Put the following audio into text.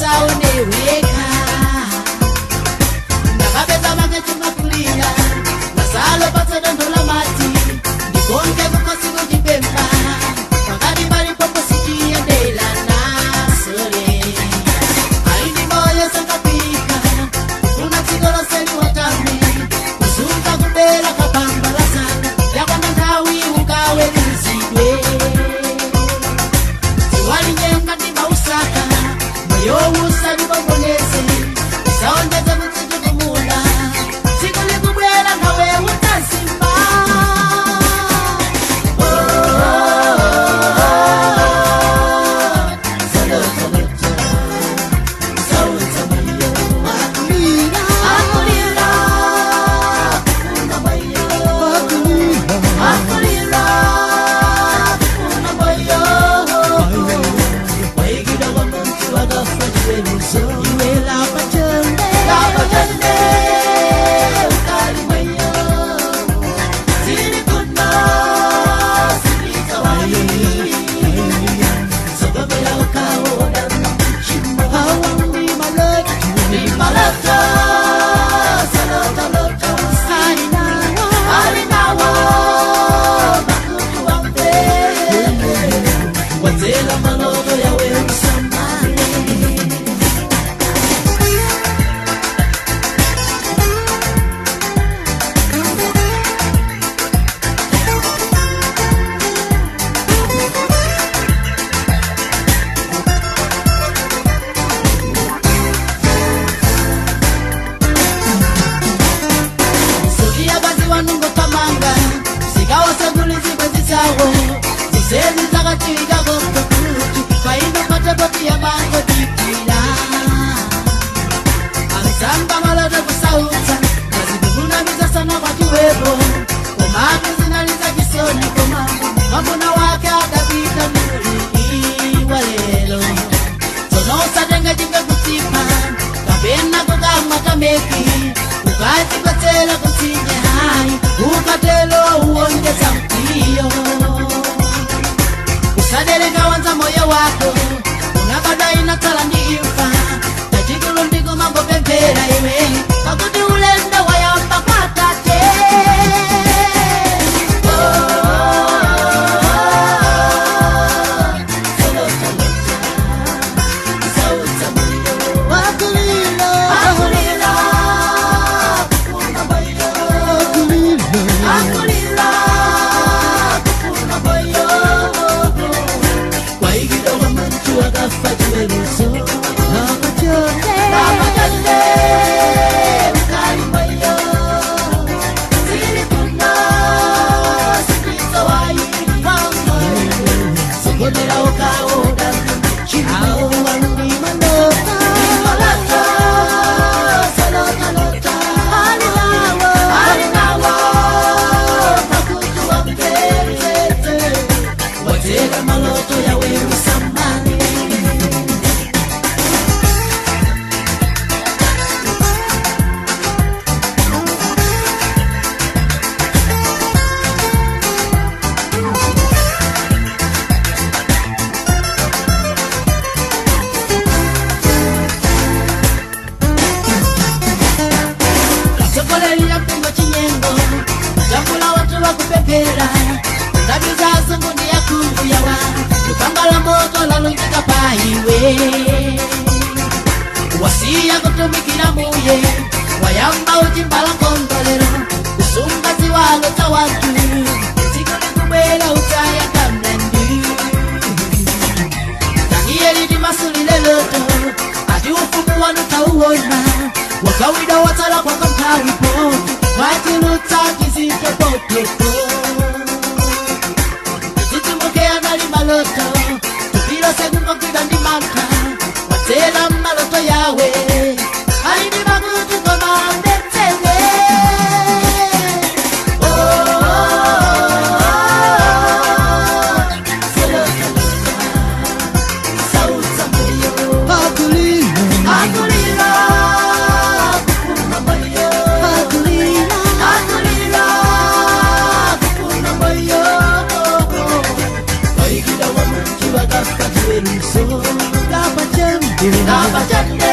Utsaoneweka ndakapeza maketumakulira nasalo patsedondo la mati ndikonke kukosi kuchipemba pakati palipopo sichiyendelana sole aini moyo sakapika kufuna dziko loseli watame kuzunga kubela kapamba la sana yakwana nthawi ukaweruzidwe walinyenga ndimausaka moyo usalibombonese usaondeze kutsikikumula tsiku likubwera nawe utasimba. Akulira, akulira, akulira, kufuna moyo waigira wa muntu wakafa chiweruzo iwe lapachende lapachende ukali mweyo zili kuno zilikawayi sogobela ukaona chimo hawa ni maloto ni maloto salotaloto alinawa alinawa makutu wambe wazela maloto yawe usamale. Sokia bazi wanungotamanga zikawasagulizikwezisawo zisezi zakatiikakokokuti paino patepoti ya mango dikila alisamba maloto kusautsa nazikukunamiza sana kwachiwepo komatu zinaliza chisoni koma mwamuna wake adapita muli wa lelo tsono usatenga chinga kutsipa kapena kukamwa kameki ukachikotsela kutsinye hayi ukatelo uwongeza mkwiyo usadereka wanza moyo wako unabada inatsala ndi imfa tachikulu ndiko mangopemphera iwe pakuti ulendo wayamba kwa tate. Akulira, Akulira, kufuna moyo. Akulira, Akulira, kufuna moyo. Waigira wa muntu akafa chiweruzo lapachende Ramachande, ukali moyo. Zili kuno, zilizowayi mama. Sogolera ukaona chimo. hawa ni maloto Maloto, salota, lota. alinawa Alinawa, makutu wa mtete. Watera maloto yawe usamani. Sokolelila mpingo chinyengo jambula watu wakupepera ndabiza azungu ndi yakungu yawa lupanga la moto lalunjika paiwe wasiya kutumikira muye wayamba uchimbala nkondolero kusunga ziwalo za watu dziko likubwera utaya kamlandu Danieli timasulile loto ati ufumu wanu tauona wakawida watsala kwa kanthawipo mwachilutsa chizitopotopo tizimuke anali maloto tupilose kungogwidwa ndi mantha watsela mmaloto yawe ali ndi makutu koma ndetsele. Oh, oh, oh, oh. Akulira, Akulira, kufuna moyo. Akulira, Akulira, kufuna moyo. Waigira wa muntu wakafa chiweruzo lapachende Lapa Papa Chande.